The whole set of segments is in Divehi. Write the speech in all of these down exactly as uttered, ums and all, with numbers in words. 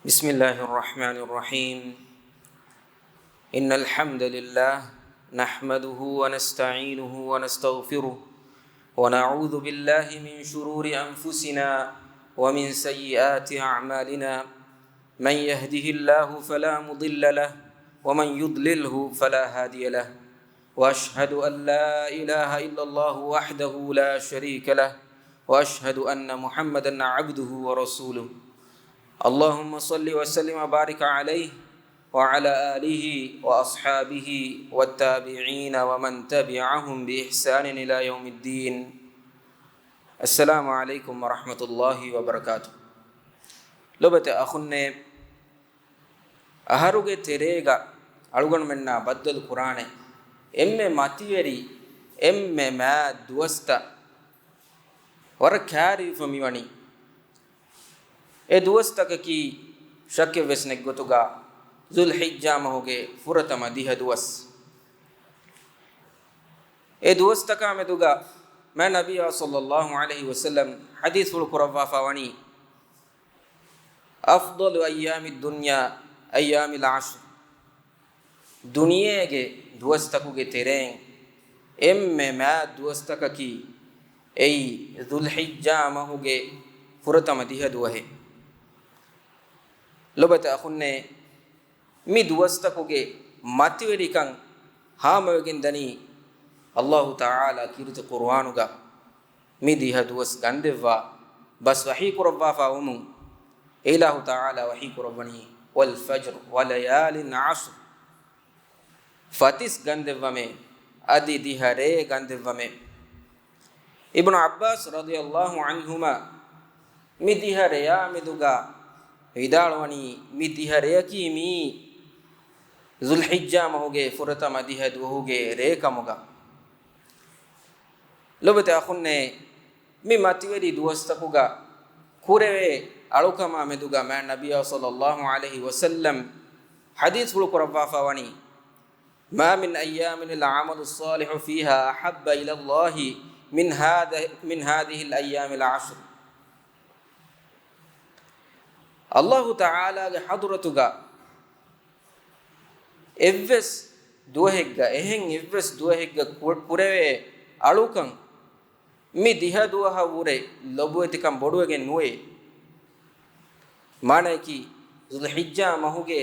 بسم الله الرحمن الرحيم. إن الحمد لله نحمده ونستعينه ونستغفره، ونعوذ بالله من شرور أنفسنا ومن سيئات أعمالنا. من يهده الله فلا مضل له، ومن يضلله فلا هادي له. وأشهد أن لا إله إلا الله وحده لا شريك له، وأشهد أن محمدا عبده ورسوله. اللهم صل وسلم وبارك عليه وعلى آله وأصحابه والتابعين ومن تبعهم بإحسان إلى يوم الدين. السلام عليكم ورحمة الله وبركاته. ލޮބުވެތި އަޚުންނޭ، އަހަރުގެ ތެރޭގަ އަޅުގަނޑުމެންނާ ބައްދަލު ކުރާނެ އެންމެ މަތިވެރި، އެންމެ މާތް ދުވަސްތައް ވަރަށް ކައިރިވެފަ މިވަނީ. އެ ދުވަސްތަކަކީ ޝައްކެއްވެސް ނެތްގޮތުގަ ޛުލްޙިއްޖާ މަހުގެ ފުރަތަމަ ދިހަ ދުވަސް. އެ ދުވަސްތަކާ މެދުގަ މާތް ނަބިއްޔާ ޞައްލައްލާހު ޢަލައިހި ވަސައްލަމް ޙަދީޘްފުޅު ކުރައްވާފަ ވަނީ، أفضل أيام الدنيا أيام العشر. ދުނިޔޭގެ ދުވަސްތަކުގެ ތެރެއިން އެންމެ މާތް ދުވަސްތަކަކީ އެއީ ޛުލްޙިއްޖާ މަހުގެ ފުރަތަމަ ދިހަ ދުވަހެއް. ލޮބުވެތި އަޚުންނޭ، މި ދުވަސްތަކުގެ މަތިވެރިކަން ހާމަވެގެން ދަނީ، ﷲ ތަޢާލާ ކީރިތި ޤުރުއާނުގަ މި ދިހަ ދުވަސް ގަންދެއްވާ ބަސް ވަޙީ ކުރައްވާފާ ވުމުން، އެ އިލާހު ތަޢާލާ ވަޙީ ކުރައްވަނީ، والفجر وليال عشر. ފަތިސް ގަންދެއްވަމޭ، އަދި ދިހަ ރޭ ގަންދެއްވަމޭ. އިބްނު ޢައްބާސް ރަޟިޔަﷲ ޢަންހުމާ މި ދިހަ ރެޔާ މެދުގަ ވިދާޅުވަނީ، މި ދިހަ ރެޔަކީ މިއީ ޛުލްޙިއްޖާ މަހުގެ ފުރަތަމަ ދިހަ ދުވަހުގެ ރޭ ކަމުގަ. ލޮބުވެތި އަޚުންނޭ، މި މަތިވެރި ދުވަސްތަކުގަ ކުރެވޭ އަޅުކަމާ މެދުގަ މާތް ނަބިއްޔާ ޞައްލައްލާހު ޢަލައިހި ވަސައްލަމް ޙަދީޘްފުޅު ކުރައްވާފަ ވަނީ، ما من أيام العمل الصالح فيها أحب إلى الله من هذه، من هذه الأيام العشر. ﷲ ތަޢާލާގެ ޙަޟްރަތުގަ އެއްވެސް ދުވަހެއްގަ، އެހެން އެއްވެސް ދުވަހެއްގަ ކު-، ކުރެވޭ އަޅުކަން މި ދިހަ ދުވަހަށް ވުރެ ލޮބުވެތިކަން ބޮޑުވެގެން ނުވޭ. މާނަޔަކީ، ޛުލްޙިއްޖާ މަހުގެ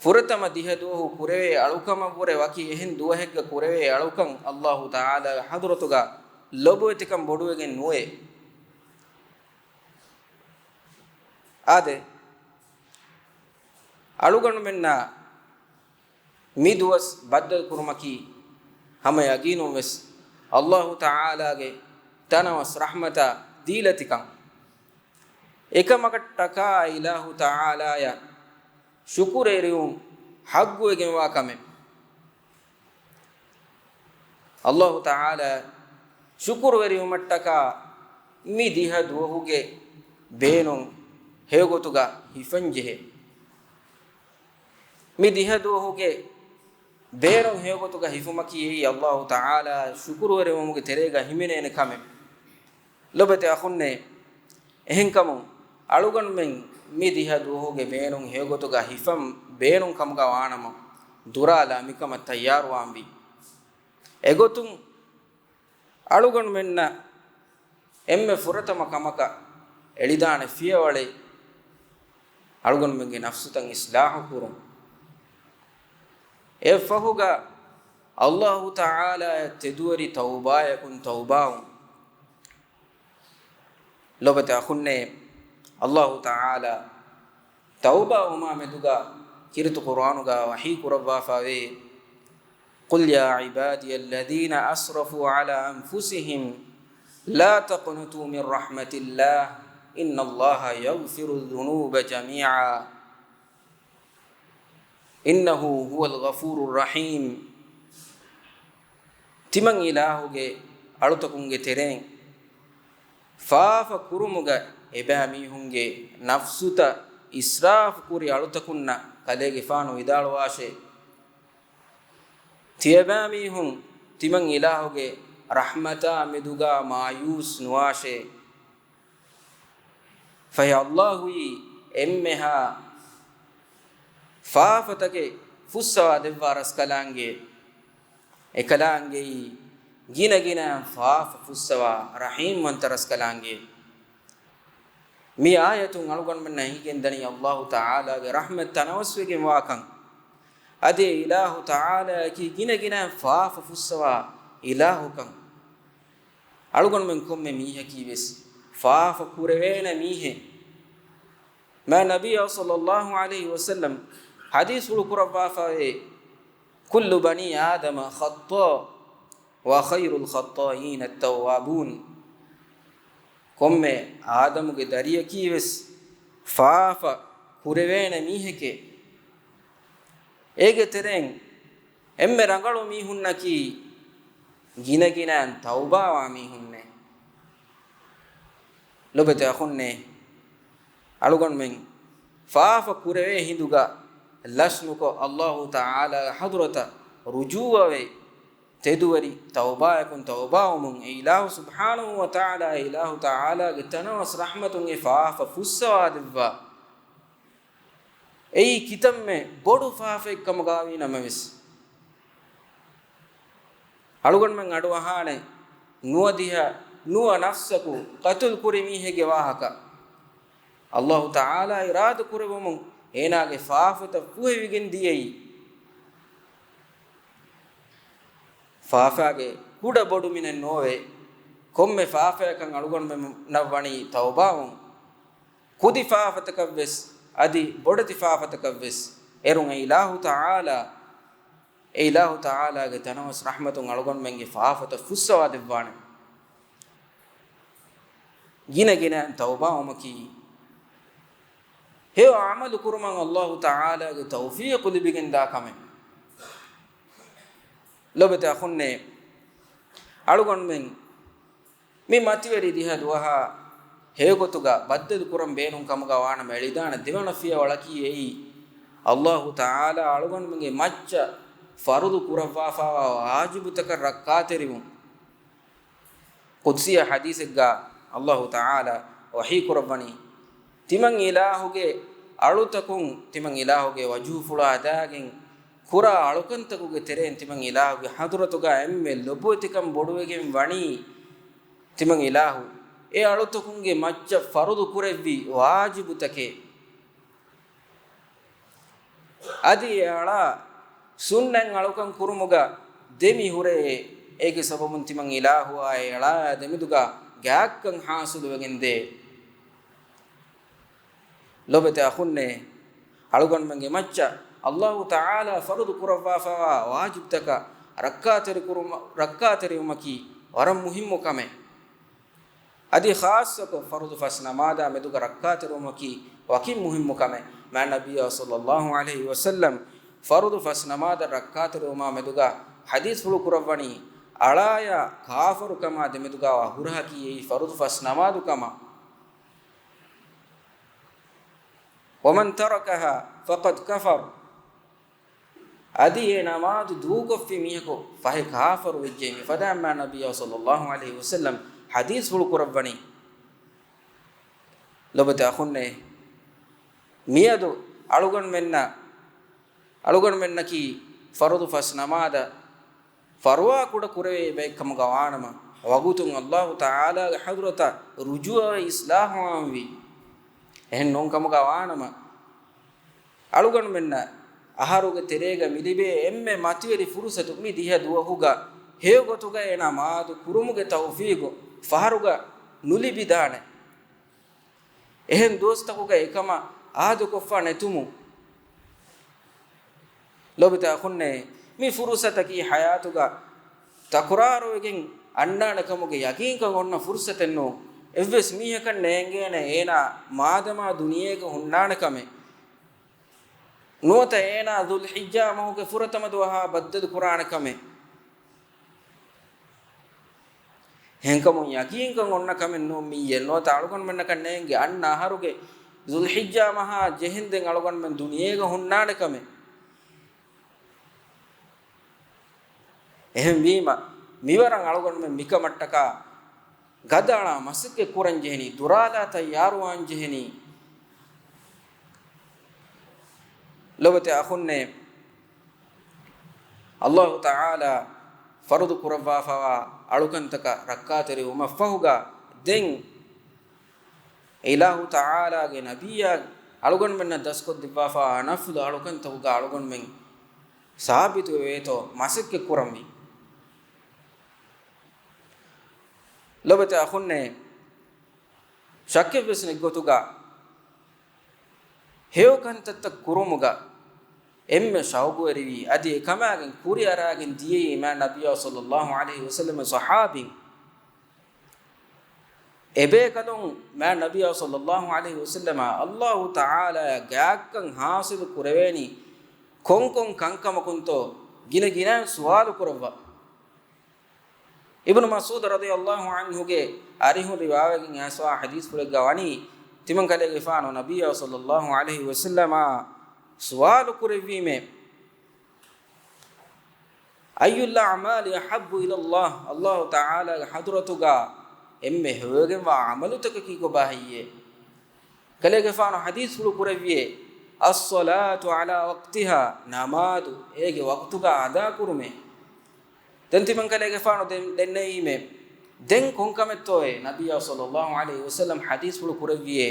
ފުރަތަމަ ދިހަ ދުވަހު ކުރެވޭ އަޅުކަމަށްވުރެ ވަކި އެހެން ދުވަހެއްގަ ކުރެވޭ އަޅުކަން ﷲ ތަޢާލާގެ ޙަޟްރަތުގަ ލޮބުވެތިކަން ބޮޑުވެގެން ނުވޭ. އާދެ، އަޅުގަނޑުމެންނާ މި ދުވަސް ބައްދަލުކުރުމަކީ ހަމަ ޔަގީނުންވެސް ﷲ ތަޢާލާގެ ތަނަވަސް ރަޙްމަތާ ދީލަތިކަން. އެކަމަކަށްޓަކާ އިލާހު ތަޢާލާޔަށް ޝުކުރުވެރިވުން ޙައްޤުވެގެންވާ ކަމެއް. ﷲ ތަޢާލާ ޝުކުރުވެރިވުމަށްޓަކާ މި ދިހަ ދުވަހުގެ ބޭނުން ހެޔޮގޮތުގަ ހިފަންޖެހޭ. މި ދިހަ ދުވަހުގެ ބޭނުން ހެޔޮގޮތުގަ ހިފުމަކީ އެއީ ﷲ ތަޢާލާ ޝުކުރުވެރިވުމުގެ ތެރޭގަ ހިމެނޭނެ ކަމެއް. ލޮބުވެތި އަޚުންނޭ، އެހެންކަމުން އަޅުގަނޑުމެން މި ދިހަ ދުވަހުގެ ބޭނުން ހެޔޮގޮތުގަ ހިފަން ބޭނުން ކަމުގަ ވާނަމަ، ދުރާލާ މިކަމަށް ތައްޔާރުވާންވީ. އެގޮތުން އަޅުގަނޑުމެންނަށް އެންމެ ފުރަތަމަ ކަމަކަށް އެޅިދާނެ ފިޔަވަޅެއް އަޅުގަނޑުމެންގެ ނަފްސުތައް އިޞްލާޙު ކުރުން. އެއަށްފަހުގަ ﷲ ތަޢާލާއަށް ތެދުވެރި ތައުބާޔަކުން ތައުބާވުން. ލޮބުވެތި އަޚުންނޭ، ﷲ ތަޢާލާ ތައުބާވުމާ މެދުގަ ކީރިތި ޤުރުއާނުގަ ވަޙީ ކުރައްވާފަވޭ، قل يا عبادي الذين أسرفوا على أنفسهم لا تقنطوا من رحمة الله إن الله يغفر الذنوب جميعا إنه هو الغفور الرحيم. ތިމަން އިލާހުގެ އަޅުތަކުންގެ ތެރެއިން ފާފަ ކުރުމުގަ އެބައިމީހުންގެ ނަފްސުތައް އިސްރާފު ކުރި އަޅުތަކުންނަށް ކަލޭގެފާނު ވިދާޅުވާށޭ، ތިޔަބައިމީހުން ތިމަން އިލާހުގެ ރަޙްމަތާ މެދުގަ މާޔޫސް ނުވާށޭ. ފަހެ ﷲ އީ އެންމެހާ ފާފަތަކެއް ފުއްސަވާ ދެއްވާ ރަސްކަލާނގެ، އެކަލާނގެއީ ގިނަގިނަ ފާފަ ފުއްސަވާ ރަޙީމްވަންތަ ރަސްކަލާނގެ. މި އާޔަތުން އަޅުގަނޑުމެންނަށް އެނގިގެންދަނީ އައްލާހު ތަޢާލާގެ ރަޙްމަތް ތަނަވަސްވެގެންވާކަން. އަދި އިލާހު ތަޢާލާއަކީ ގިނަގިނަ ފާފަ ފުއްސަވާ އިލާހުކަން. އަޅުގަނޑުމެން ކޮންމެ މީހަކީވެސް ފާފަ ކުރެވޭނެ މީހެއް. މާތް ނަބިއްޔާ ޞައްލައްލާހު ޢަލައިހި ވަސައްލަމް ޙަދީޘްފުޅު ކުރައްވާފައޭ، كل بني آدم خطاء وخير الخطائين التوابون. ކޮންމެ އާދަމުގެ ދަރިޔަކީވެސް ފާފަ ކުރެވޭނެ މީހެކޭ. އޭގެ ތެރެއިން އެންމެ ރަނގަޅު މީހުންނަކީ ގިނަގިނައިން ތައުބާވާ މީހުންނޭ. ލޮބެތި އަޚުންނޭ، އަޅުގަނޑުމެން ފާފަ ކުރެވޭ ހިނދުގަ ލަސްނުކޮށް، އައްލާހު ތަޢާލާގެ ޙަޟްރަތަށް ރުޖޫޢަވެ، ތެދުވެރި ތައުބާޔަކުން ތައުބާވުމުން، އެ އިލާހު ސުބްޙާނަހު ވަތަޢާލާ، އެ އިލާހު ތަޢާލާގެ ތަނަވަސް ރަޙްމަތުން އެ ފާފަ ފުއްސަވާދެއްވާ. އެއީ ކިތަންމެ ބޮޑު ފާފައެއްކަމުގައިވީ ނަމަވެސް، އަޅުގަނޑުމެން އަޑުއަހާނެ ނުވަދިހަ ނުވަ ނަފްސަކު ޤަތުލު ކުރި މީހެއްގެ ވާހަކަ. އައްލާހު ތަޢާލާ އިރާދަ ކުރެއްވުމުން އޭނާގެ ފާފަތައް ފުހެވިގެން ދިޔައީ. ފާފާގެ ކުޑަ ބޮޑު މިނެއް ނޯވޭ. ކޮންމެ ފާފަޔަކަށް އަޅުގަނޑުމެންނަށް ވަނީ ތައުބާވުން. ކުދި ފާފަތަކަށްވެސް އަދި ބޮޑެތި ފާފަތަކަށްވެސް އެރުން އެ އިލާހު ތަޢާލާ، އެ އިލާހު ތަޢާލާގެ ތަނަވަސް ރަޙްމަތުން އަޅުގަނޑުމެންގެ ފާފަތައް ފުއްސަވާ ދެއްވާނެ. ގިނަ ގިނައިން ތައުބާވުމަކީ ހެޔޮ ޢަމަލު ކުރުމަށް އައްލާހު ތަޢާލާގެ ތައުފީޤު ލިބިގެންދާ ކަމެއް. ލޮބެތި އަޚުންނޭ، އަޅުގަނޑުމެން މި މަތިވެރި ދިހަ ދުވަހާ ހެޔޮގޮތުގަ ބައްދަލު ކުރަން ބޭނުން ކަމުގަ ވާނަމަ، އެޅިދާނެ ދެވަނަ ފިޔަވަޅަކީ އެއީ، އައްލާހު ތަޢާލާ އަޅުގަނޑުމެންގެ މައްޗަށް ފަރުޟު ކުރައްވާފައިވާ ވާޖިބުތަކަށް ރައްކާތެރިވުން. ޤުދްސީ ޙަދީޘެއްގަ އައްލާހު ތަޢާލާ ވަޙީ ކުރައްވަނީ، ތިމަން އިލާހުގެ އަޅުތަކުން، ތިމަން އިލާހުގެ ވަޖުހުފުޅާ ދާގެން ކުރާ އަޅުކަންތަކުގެ ތެރެއިން ތިމަން އިލާހުގެ ޙަޟްރަތުގަ އެންމެ ލޮބުވެތިކަން ބޮޑުވެގެން ވަނީ، ތިމަން އިލާހު އެ އަޅުތަކުންގެ މައްޗަށް ފަރުޟު ކުރެއްވި ވާޖިބުތަކެއް. އަދި އެ އަޅާ ސުންނަތް އަޅުކަން ކުރުމުގަ ދެމި ހުރެ، އޭގެ ސަބަބުން ތިމަން އިލާހުއާ އެ އަޅާއާ ދެމެދުގަ ގާތްކަން ޙާޞިލުވެގެން ދޭ. ލޮބެތި އަޚުންނޭ، އަޅުގަނޑުމެންގެ މައްޗަށް އައްލާހު ތަޢާލާ ފަރުޟު ކުރައްވާފައިވާ ވާޖިބުތަކަށް ރައްކާތެރި ކުރުމަ، ރައްކާތެރިވުމަކީ ވަރަށް މުހިއްމު ކަމެއް. އަދި ޚާއްޞަކޮށް ފަރުޟު ފަސް ނަމާދާ މެދުގަ ރައްކާތެރިވުމަކީ ވަކިން މުހިއްމު ކަމެއް. މާތް ނަބިއްޔާ ޞައްލައްލާހު ޢަލައިހި ވަސައްލަމް ފަރުޟު ފަސް ނަމާދަށް ރައްކާތެރިވުމާ މެދުގަ ޙަދީޘްފުޅު ކުރައްވަނީ، އަޅާޔާ ކާފަރުކަމާ ދެމެދުގަވާ ހުރަހަކީ އެއީ ފަރުޟު ފަސް ނަމާދު ކަމަށް. ومن تركها فقد كفر. އަދި އެ ނަމާދު ދޫކޮށްފި މީހަކު ފަހެ ކާފަރު ވެއްޖެ. މިފަދައިން މާތް ނަބިއްޔާ ޞައްލައްލާހު ޢަލައިހި ވަސައްލަމް ޙަދީޘްފުޅު ކުރައްވަނީ. ލޮބުވެތި އަޚުންނޭ، މިއަދު އަޅުގަނޑުމެންނަށް، އަޅުގަނޑުމެންނަކީ ފަރުޟު ފަސް ނަމާދަށް ފަރުވާ ކުޑަ ކުރެވޭ ބައެއްކަމުގަ ވާނަމަ، ވަގުތުން އައްލާހު ތަޢާލާގެ ޙަޟްރަތަށް ރުޖޫޢަވެ އިޞްލާޙުވާންވީ. އެހެން ނޫން ކަމުގަ ވާނަމަ، އަޅުގަނޑުމެންނަށް އަހަރުގެ ތެރޭގަ މިލިބޭ އެންމެ މަތިވެރި ފުރުޞަތު މި ދިހަ ދުވަހުގަ ހެޔޮގޮތުގަ އޭނާ މާދު ކުރުމުގެ ތައުފީގު ފަހަރުގަ ނުލިބިދާނެ. އެހެން ދުވަސްތަކުގަ އެކަމަށް އާދަކޮށްފަ ނެތުމުން. ލޮބުވެތި އަޚުންނޭ، މި ފުރުޞަތަކީ ޙަޔާތުގަ ތަކުރާރުވެގެން އަންނާނެ ކަމުގެ ޔަޤީންކަން އޮންނަ ފުރުޞަތެއް ނޫން. އެއްވެސް މީހަކަށް ނޭނގޭނެ އޭނާ މާދަމާ ދުނިޔޭގަ ހުންނާނެ ކަމެއް. ނުވަތަ އޭނާ ޛުލްޙިއްޖާ މަހުގެ ފުރަތަމަ ދުވަހާ ބައްދަލު ކުރާނެ ކަމެއް. އެހެންކަމުން ޔަޤީންކަން އޮންނަ ކަމެއް ނޫން މިއީ. ނުވަތަ އަޅުގަނޑުމެންނަކަށް ނޭނގެ އަންނަ އަހަރުގެ ޛުލްޙިއްޖާ މަހާ ޖެހެންދެން އަޅުގަނޑުމެން ދުނިޔޭގަ ހުންނާނެ ކަމެއް. އެހެންވީމަ، މިވަރަށް އަޅުގަނޑުމެން މިކަމަށްޓަކާ ގަދައަޅާ މަސައްކަތް ކުރަން ޖެހެނީ، ދުރާލާ ތައްޔާރުވާން ޖެހެނީ. ލޮބުވެތި އަޚުންނޭ، އައްލާހު ތަޢާލާ ފަރުޟު ކުރައްވާފަވާ އަޅުކަންތަކަށް ރައްކާތެރިވުމަށްފަހުގަ، ދެން އިލާހު ތަޢާލާގެ ނަބިއްޔާ އަޅުގަނޑުމެންނަށް ދަސްކޮށްދެއްވާފަވާ ނަފްލު އަޅުކަންތަކުގަ އަޅުގަނޑުމެން ސާބިތުވެވޭތޯ މަސައްކަތް ކުރަންވީ. ލޮބުވެތި އަޚުންނޭ، ޝައްކެއްވެސް ނެތްގޮތުގަ ހެޔޮ ކަންތައްތައް ކުރުމުގަ އެންމެ ޝައުގުވެރިވީ، އަދި އެކަމާގެން ކުރިއަރާގެން ދިޔައީ މާތް ނަބިއްޔާ ޞައްލައްލާހު ޢަލައިހި ވަސައްލަމަ ޞަޙާބީން. އެބޭކަލުން މާތް ނަބިއްޔާ ޞައްލައްލާހު ޢަލައިހި ވަސައްލަމަ އައްލާހު ތަޢާލާއަށް ގާތްކަން ޙާޞިލު ކުރެވޭނީ ކޮންކޮން ކަންކަމަކުންތޯ ގިނަ ގިނައިން ސުވާލު ކުރައްވާ. އިބްނު މަސްޢޫދު ރަޟިޔައްލާހު ޢަންހުގެ އަރިހުން ރިވާވެގެން އައިސްވާ ޙަދީޘްފުޅެއްގަ ވަނީ، ތިމަންކަލޭގެފާނު ނަބިއްޔާ ޞައްލައްލާހު ޢަލައިހި ވަސައްލަމާ ސުވާލު ކުރެއްވީމޭ، أي الأعمال أحب إلى الله، އައްލާހު ތަޢާލާގެ ޙަޟްރަތުގަ އެންމެ ހެޔޮވެގެންވާ ޢަމަލުތަކަކީ ކޮބާ ހެއްޔޭ؟ ކަލޭގެފާނު ޙަދީޘްފުޅު ކުރެއްވިއޭ، الصلاة على وقتها، ނަމާދު އޭގެ ވަގުތުގަ އަދާކުރުމޭ. ދެން ތިމަންކަލޭގެފާނު ދެން، ދެންނެވީމޭ، ދެން ކޮންކަމެއްތޯއޭ؟ ނަބިއްޔާ ޞައްލައްލާހު ޢަލައިހި ވަސައްލަމަ ޙަދީޘްފުޅު ކުރެއްވިއޭ،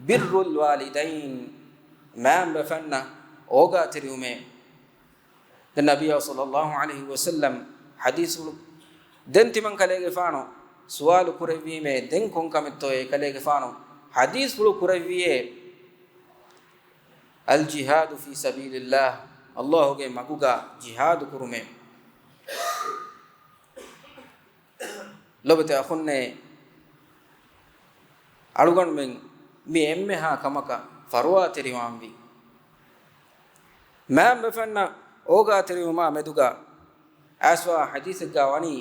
بر الوالدين، މާންބަފަންނަށް އޯގާތެރިވުމޭ. ދެން ނަބިއްޔާ ޞައްލައްލާހު ޢަލައިހި ވަސައްލަމަ ޙަދީޘްފުޅު، ދެން ތިމަންކަލޭގެފާނު ސުވާލު ކުރެއްވީމޭ، ދެން ކޮންކަމެއްތޯއޭ؟ ކަލޭގެފާނު ޙަދީޘްފުޅު ކުރެއްވިއޭ، الجهاد في سبيل الله، އައްލާހުގެ މަގުގަ ޖިހާދު ކުރުމޭ. ލޮބުވެތި އަޚުންނޭ، އަޅުގަނޑުމެން މި އެންމެހާ ކަމަކަށް ފަރުވާތެރިވާންވީ. މާންބަފަންނަށް އޯގާތެރިވުމާ މެދުގަ އައިސްވާ ޙަދީޘެއްގަ ވަނީ،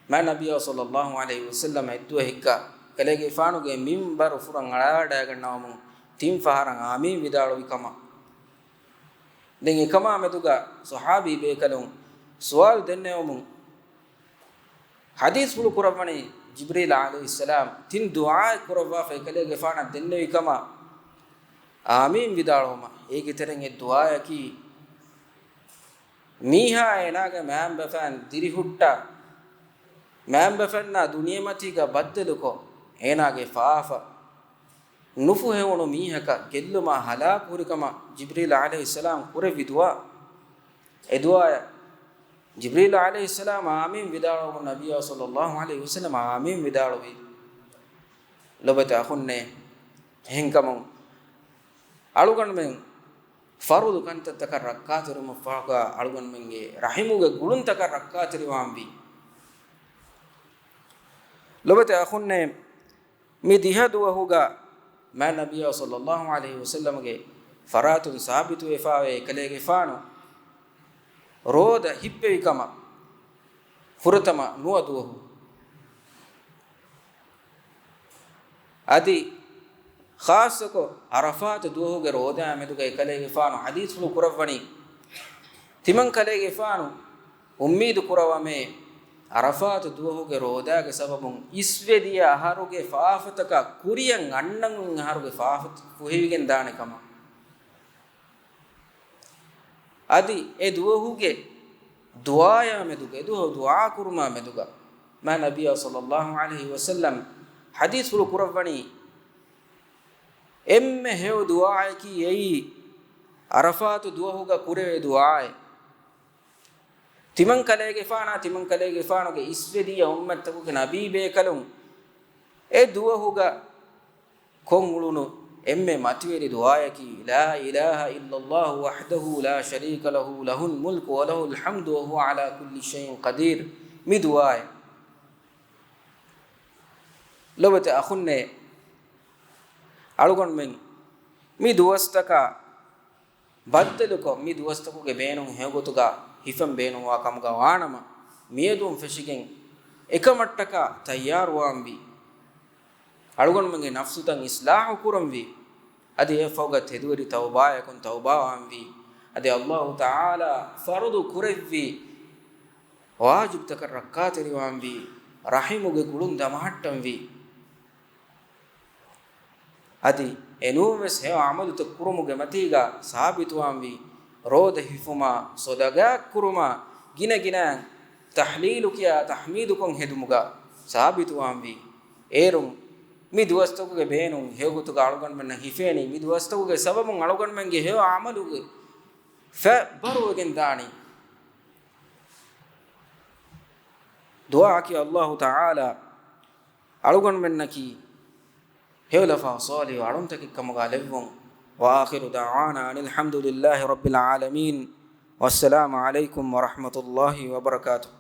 މާތް ނަބިއްޔާ ޞައްލައްލާހު ޢަލައިހި ވަސައްލަމަ އެއްދުވަހެއްގަ ކަލޭގެފާނުގެ މިންބަރު ފުރަން އަޅާވަޑައިގަންނަވަމުން ތިން ފަހަރަށް އާމީން ވިދާޅުވި ކަމަށް. ދެން އެކަމާ މެދުގަ ޞަޙާބީ ބޭކަލުން ސުވާލު ދެންނެވުމުން، ޙަދީޘްފުޅު ކުރައްވަނީ ޖިބްރީލް ޢަލައިހިއްސަލާމް ތިން ދުޢާއެއް ކުރައްވާފައި ކަލޭގެފާނަށް ދެންނެވި ކަމަށް އާމީން ވިދާޅުވުމަށް. އޭގެ ތެރެއިން އެއް ދުޢާއަކީ، މީހާ އޭނާގެ މާންބަފައިން ދިރިހުއްޓާ، މާންބަފަންނާ ދުނިޔެމަތީގަ ބައްދަލުކޮށް، އޭނާގެ ފާފަ ނުފުހެވުނު މީހަކަށް ގެއްލުމާ ހަލާކު ހުރިކަމަށް ޖިބްރީލް ޢަލައިހިއްސަލާމް ކުރެއްވި ދުޢާ. އެ ދުޢާއަށް ޖިބްރީލް ޢަލައިހިއްސަލާމް އާމީން ވިދާޅުވުމުން ނަބިއްޔާ ޞައްލައްލާހު ޢަލައިހި ވަސައްލަމަ އާމީން ވިދާޅުވި. ލޮބުވެތި އަޚުންނޭ، އެހެންކަމުން އަޅުގަނޑުމެން ފަރުޟު ކަންތައްތަކަށް ރައްކާތެރިވުމަށްފަހުގަ އަޅުގަނޑުމެންގެ ރަޙިމުގެ ގުޅުންތަކަށް ރައްކާތެރިވާންވީ. ލޮބުވެތި އަޚުންނޭ، މި ދިހަ ދުވަހުގަ މާތް ނަބިއްޔާ ޞައްލައްލާހު ޢަލައިހި ވަސައްލަމަގެ ފަރާތުން ސާބިތުވެފާވޭ އެކަލޭގެފާނު ރޯދަ ހިއްޕެވި ކަމަށް، ފުރަތަމަ ނުވަ ދުވަހު. އަދި ޚާއްޞަކޮށް ޢަރަފާތު ދުވަހުގެ ރޯދައާ މެދުގައި ކަލޭގެފާނު ޙަދީޘްފުޅު ކުރައްވަނީ، ތިމަން ކަލޭގެފާނު އުއްމީދު ކުރަވަމޭ، ޢަރަފާތު ދުވަހުގެ ރޯދާގެ ސަބަބުން އިސްވެ ދިޔަ އަހަރުގެ ފާފަތަކާ ކުރިއަށް އަންނަން އަހަރުގެ ފާފަ ފުހެވިގެން ދާނެ ކަމަށް. އަދި އެ ދުވަހުގެ ދުޢާޔާ މެދުގަ، އެ ދުވަހު ދުޢާ ކުރުމާ މެދުގަ، މާތް ނަބިއްޔާ ޞައްލައްލާހު ޢަލައިހި ވަސައްލަމް ޙަދީޘްފުޅު ކުރައްވަނީ، އެންމެ ހެޔޮ ދުޢާއަކީ އެއީ، ޢަރަފާތު ދުވަހުގަ ކުރެވޭ ދުޢާއެއް. ތިމަން ކަލޭގެފާނާ، ތިމަން ކަލޭގެފާނުގެ އިސްވެ ދިޔަ އުއްމަތްތަކުގެ ނަބީ ބޭކަލުން އެ ދުވަހުގަ ކޮށް އުޅުނު އެންމެ މަތިވެރި ދުޢާއަކީ، لا إله إلا الله وحده لا شريك له، له الملك وله الحمد وهو على كل شيء قدير، މި ދުޢާއެއް. ލޮބުވެތި އަޚުންނޭ، އަޅުގަނޑުމެން މި ދުވަސްތަކާ ބައްދަލުކޮށް، މި ދުވަސްތަކުގެ ބޭނުން ހެޔޮގޮތުގަ ހިފަން ބޭނުންވާ ކަމުގަ ވާނަމަ، މިއަދުން ފެށިގެން އެކަމަށްޓަކާ ތައްޔާރުވާންވީ. އަޅުގަނޑުމެންގެ ނަފްސުތައް އިޞްލާޙު ކުރަންވީ. އަދި އެއަށްފަހުގަ ތެދުވެރި ތައުބާޔަކުން ތައުބާވާންވީ. އަދި އައްލާހު ތަޢާލާ ފަރުޟު ކުރެއްވި ވާޖިބުތަކަށް ރައްކާތެރިވާންވީ. ރަޙިމުގެ ގުޅުން ދަމަހައްޓަންވީ. އަދި އެނޫންވެސް ހެޔޮ ޢަމަލުތައް ކުރުމުގެ މަތީގަ ސާބިތުވާންވީ، ރޯދަ ހިފުމާ، ޞަދަޤާތް ކުރުމާ، ގިނަ ގިނައިން ތަޙްލީލު ކިޔާ ތަޙްމީދުކޮށް ހެދުމުގަ ސާބިތުވާންވީ. އޭރުން މި ދުވަސްތަކުގެ ބޭނުން ހެޔޮގޮތުގަ އަޅުގަނޑުމެންނަށް ހިފޭނީ، މި ދުވަސްތަކުގެ ސަބަބުން އަޅުގަނޑުމެންގެ ހެޔޮ ޢަމަލުގެ ފަ ބަރުވެގެން ދާނީ. ދުޢާއަކީ ﷲ ތަޢާލާ އަޅުގަނޑުމެންނަކީ ހެޔޮލަފާ ޞާލިޙު އަޅުންތަކެއް ކަމުގަ ލެއްވުން. وآخر دعوانا أن الحمد لله رب العالمين. والسلام عليكم ورحمة الله وبركاته.